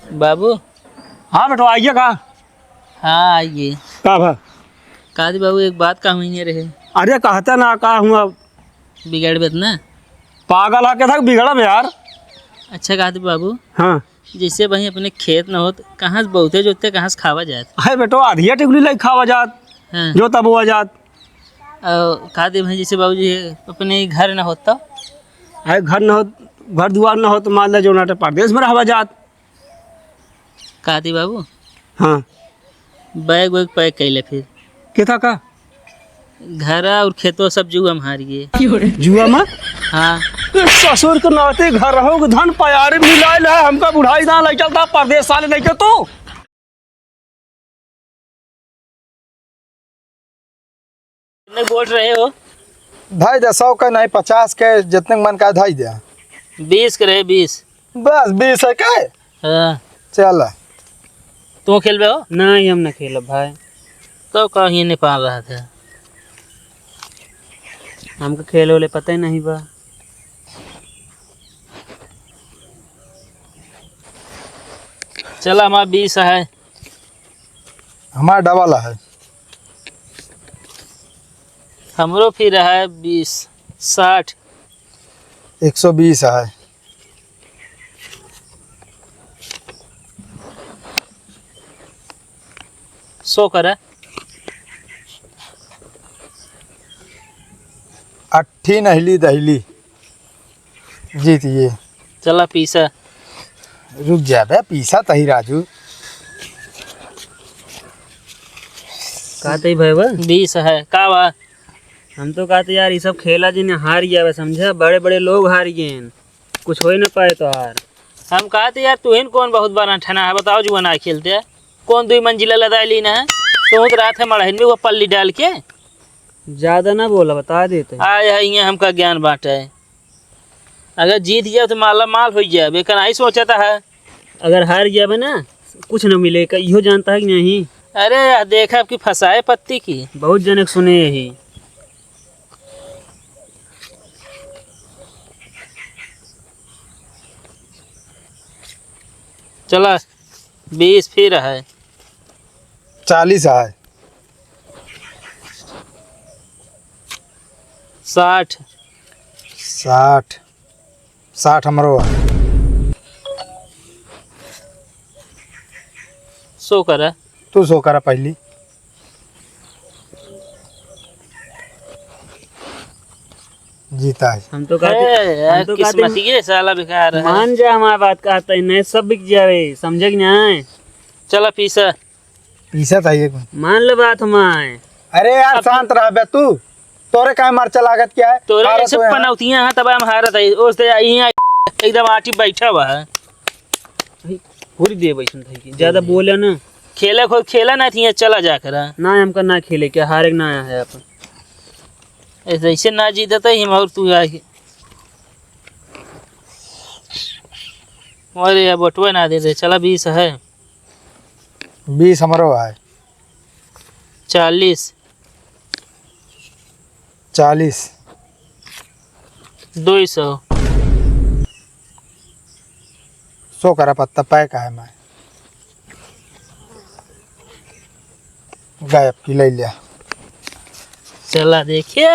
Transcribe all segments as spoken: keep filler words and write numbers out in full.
बाबू। हाँ बेटवा, आइए का? हाँ, आइए। का भा? का दी बाबू, एक बात का हुई रहे। अरे कहते ना का हुआ। बिगड़बेत ना? पागल है, के तक बिगड़ब यार। अच्छा, का दी बाबू? हाँ। जैसे भाई अपने खेत न होत, कहाँ से बहुते जोतते, कहाँ से खावा जात? अरे बेटो, आधिया टिकुली लाई खावा जात, हाँ। जोता बोआ जात। और का दी भाई, जैसे बाबूजी अपने घर न होत तो? अरे घर न होत, घर दुआर न होत, मान ले जो नाटे परदेस में रहवा जात। का दी बाबू? हाँ। बैग वैग पैक कैले फिर। के था का? घरा और खेतवा सब जुआ में हार गए। जुआ में? हाँ। ए, ससुर के नाते घर हो के धन पयारी मिलाइल है, हमका बुढ़ाई दान लइ चलता परदेस साले लेके तू। कितने वोट रहे हो? धइ दे, सौ के नहीं, पचास के, जितने के मन का धइ दे। बीस के रहे, बीस। बस बीस है के? हाँ। चल। तू खेलबे हो? नहीं, हम ना खेलब भाई। तो कहीं नेपाल रहा था। हमको खेले वाले पता ही नहीं बा। चला, हमार बीस है। हमार डबल है। हमरो फिर है बीस, साठ। एक सौ बीस है। सौ करे। अट्ठी नहली दहली। जीत गए। चला पीसा। रुक जा बे, पीसा तही राजू। का तही भाई बा? बीस है, का बा? हम तो कहते यार, ये सब खेला जिन्हें हार गया बे, समझा? बड़े बड़े लोग हार गए हैं, कुछ हो ही ना पाए तो हार। हम कहते यार, तू ही कौन बहुत बड़ा ठना है, बताओ जुआ ना खेलते, कौन दुई मंजिला लदा ली ना है? तू तो रात है मड़हन में वो पल्ली डाल के। ज्यादा ना बोला, बता देते। आय है, इहाँ हमका ज्ञान बाँटे है। अगर जीत गया तो माला माल हो जाए, बेकर आई सोचता है। अगर हार गया बे ना, कुछ न मिले, का इहो जानता है कि नहीं? अरे यार, देखा आपकी फंसाए पत्ती की। बहुत जनक सुने यही। चला, बीस फिर है। चालीस है। साठ। साठ। साठ हमरो है। सौ करा। तू सौ करा पहली। जीता है। हम तो कहते, ए, हम तो कहते, किस्मतिये साला बेकार है। मान जा हमार बात, कहते हैं, नहीं सब बिक जावे, समझे कि नहीं? चला पीसा। पीसा था एक। मान ले बात हमार। अरे यार, अब शांत रह बे तू। तोरे काहे मरचा लागत क्या है? तोरे हारत ऐसे हुए हैं। पनौतियां हैं, तब हम हारत है। ओस ते यहाँ एकदम आटी बैठा हुआ है। पूरी दे बैठन था कि ज्यादा बोले ना। खेले को खेला ना थी, चला जा करा। ना, हमका ना खेले, क्या हारे के ना आया है अपन। ऐसे, ऐसे ना जीतत ही हम और तू आके। अरे यार, बटुआ ना दे दे, चला बीस है। बीस हमरो है। चालीस। चालीस। दुई सौ। सौ करा पत्ता पाए का है मैं? गायब की ले लिया। चला देखिए।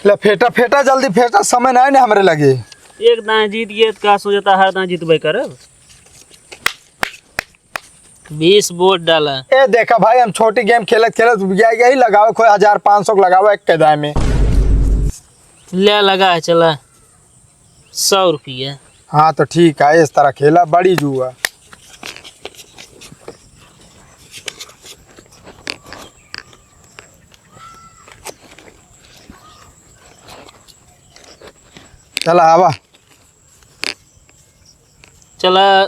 ले फेटा, फेटा, जल्दी फेटा, समय ना है ना हमरे लगे। एक दाएं जीत गए तो का सोचता, हर दाएं जीतबे करब। बीस वोट डाला। ए देखा भाई, हम छोटी गेम खेलत खेलत उबिया गया ही, लगावे कोई हजार पाँच सौ के लगावे एक के दाएं में। ले लगा है, चला। सौ रुपया। हाँ, तो ठीक है, इस तरह खेला, बड़ी जुआ। चला, आवा। चला,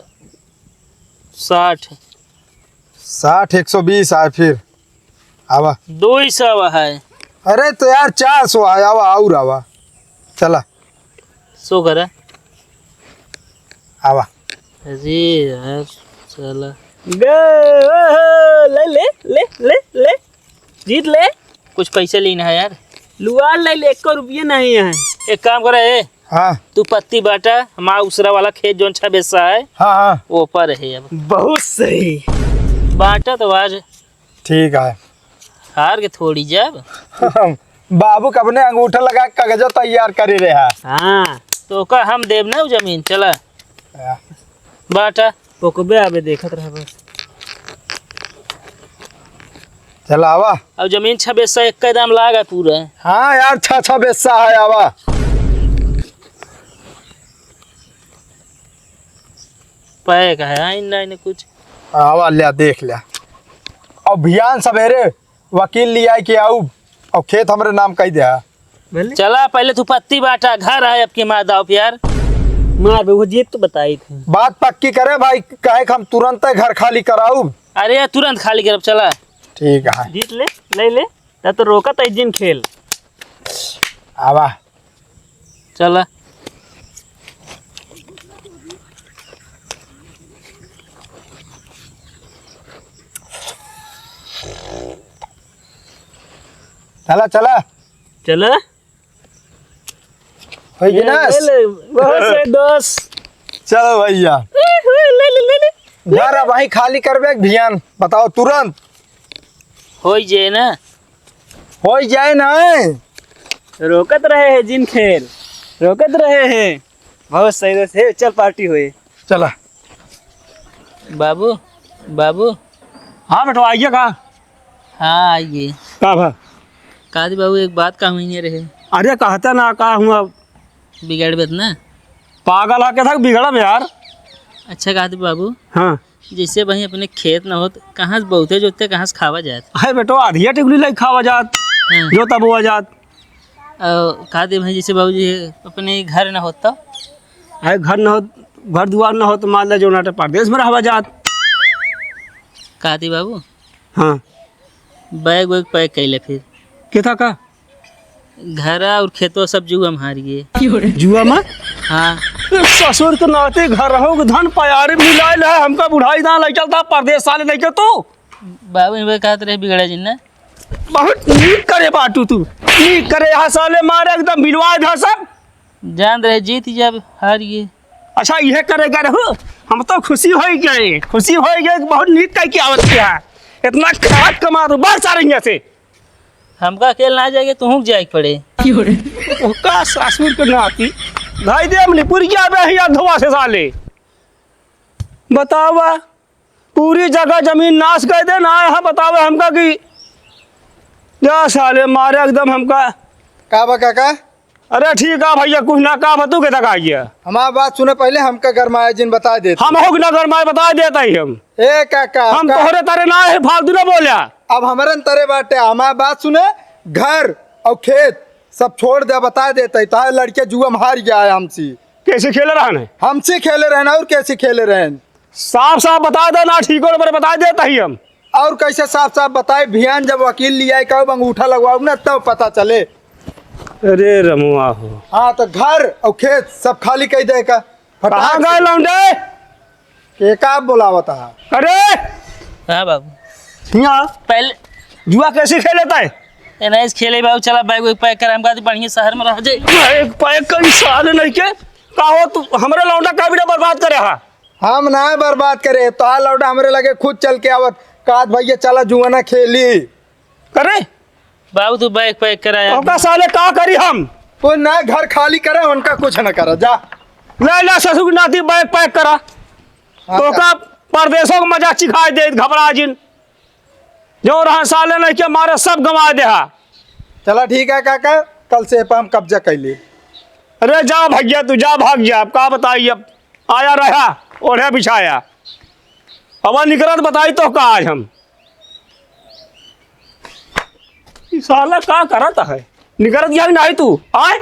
साठ। साठ, एक सौ बीस आए फिर। आवा। दुई सौ है। अरे तो यार, चार सौ आए, आवा, और आवा। चला। सो करे। आवा। अरे यार, चला। गए, ओहो, ले, ले, ले, ले, ले। जीत ले। कुछ पैसे लेना है यार। लुआ ले, ले, एको रुपये नहीं है। एक काम करे, ए, हाँ। तू पत्ती बाँटा, हमार उसरा वाला खेत जौन छबेसा है, हाँ, हाँ। वो पर है अब। बहुत सही। बाँटा तो आज। ठीक है। हार के थोड़ी जाब। बाबू कबने अंगूठा लगा के कागजो तैयार करे रहे हैं। हाँ। तो का हम देब ना उ जमीन, चला। हाँ। बाँटा। ओकबे आबे देखत रह बस। चला आवा। अब जमीन छबेसा एक का दाम लागा पूरा। हाँ यार, छा छबेसा है, आवा। पैक है, हाँ, इन्ना, इन्ना कुछ। आवा, ल्या, देख ल्या। अब भियान सबेरे वकील लियाई के आऊ, और खेत हमरे नाम कई दे। बोले? चला, पहले तू पत्ती बाँटा, घर है अब की मार दाव पे यार। मार बे, वो जीत तो बताई थे। बात पक्की करे भाई, कहे कि हम तुरंत घर खाली कराऊ। अरे, तुरंत खाली करब, चला। ठीक है। जीत ले, ले ले, ता तो रोका ता जिन खेल। आवा। चला। चला, चला। चला। होई कि ना? ले, ले, बहुत सही दोस्त। चलो भैया। ले, ले, ले, ले। घर अब वहीं खाली करबे एक भियान, बताओ तुरंत। होई जाए ना। होई जाए ना। रोकत रहे हैं जिन खेल, रोकत रहे हैं। बहुत सही दोस्त है, चल पार्टी होए। चला। बाबू, बाबू। हाँ बेटवा, आइए का? हाँ, आइए। का भा? कहत बाबू, एक बात का हुई रहे। अरे कहता ना का हुआ? बिगड़ बेत ना। पागल है, कैसा बिगड़ब यार? अच्छा कहत बाबू। हाँ। जैसे भाई अपने खेत न होत, कहाँ से बहुते जोतते, कहाँ से खावा जात? है बेटो, आधिया टिकुली लाई खावा जात, हाँ। जोता बोआ जात। और कहत भाई जैसे बाबूजी अपने घर न होत तो? है घर न होत, घर दुआर न होत, मान ले जो नाटे परदेस में रहवा जात। कहत बाबू। हाँ। बैग वैग पैक कैले फिर। के था का? घरा और खेतवा सब जुआ में हार गए। जुआ में? हाँ। ए, ससुर के नाती घर हो के धन पयारी मिलाइल है, हमका बुढ़ाई दान लइका था परदेस साले लइके तू। बाबू इनके कहत रहे बिगड़ा जिन ना। बहुत नीक करे बाटू तू, नीक करे यहाँ साले मारे एकदम बिलवा धा सब। जान रहे जीत जब हार गए। अच्छा इहे करे गए रहू, हम तो खुशी होइ गए, खुशी होइ गए, बहुत नीक कह के आवत किया। इतना खाट कमा दो, बाहर सारे यहाँ से। हमका अकेल ना जाएके, तुहूँ के जाएके पड़े। ओका ससुर के नाती, भाई दे हमने पुर गया बे हिया धोआ से साले। बतावा, पूरी जगह जमीन नाश कर दे ना, यहाँ बतावा हमका कि जा साले मारे एकदम हमका। का बा काका? अरे ठीक है भैया, कुछ ना काम है, तू के तक आ गया? हमार बात सुने पहले, हमका गरमाए जिन बता देत। हम हो ना गरमाए, बता देत ही हम। ए काका, हम का तोहरे तरे ना है, फालतू ना बोल्या। अब हमरन तरे बाटे, हमार बात सुने, घर और खेत सब छोड़ दे, बता देत ही। तारे लड़के जुआ में हार गया है हमसे। कैसे खेले रहन है? हमसे खेले रहन और कैसे खेले रहन? साफ साफ बता दे ना, ठीक हो, बता देत ही हम। और कैसे साफ साफ बताए, भियान जब वकील लियाए, कब अंगूठा लगवाओ ना, तब पता चले। अरे रमुआ हो। हाँ, तो घर और खेत सब खाली कह दे का। फटाक कहाँ से। गए लौंडे? के का बोलावत है? अरे! हाँ बाबू। हियाँ। पहले जुआ कैसे खेले तय? ए, नहीं खेले बाबू, चला बैग वैग पैक कर, हम कहते बढ़िया शहर में रह जाए। बैग पैक कर, साले नहीं के। का हो तू, हमरे लौंडा का बेटा बर्बाद करे हा? हम ना बर्बाद करे, तोहार लौंडा हमरे लगे खुद चल के आवत, कहत, "भैया चला जुआना खेली।" करे? बाबू तू बैग पैक कराया। ओका साले का करी हम? कोई ना, घर खाली करे, उनका कुछ ना करा, जा। ले, ले, ससुर के नाती बैग पैक करा। हाँ, तो का परदेशों को मजा चिखाई दे, घबरा जिन। जो रहा साले नहीं के मारे सब गंवा देहा। चला ठीक है काका, कल से ए पर हम कब्जा कर ली। अरे जा भैया, तू जा, भाग जा, अब का बताई, अब आया रहा, ओढ़े बिछाया, अब निकरत बताई तो का आज हम। ई साला का करत है, निकरत गया नहीं तू, आए?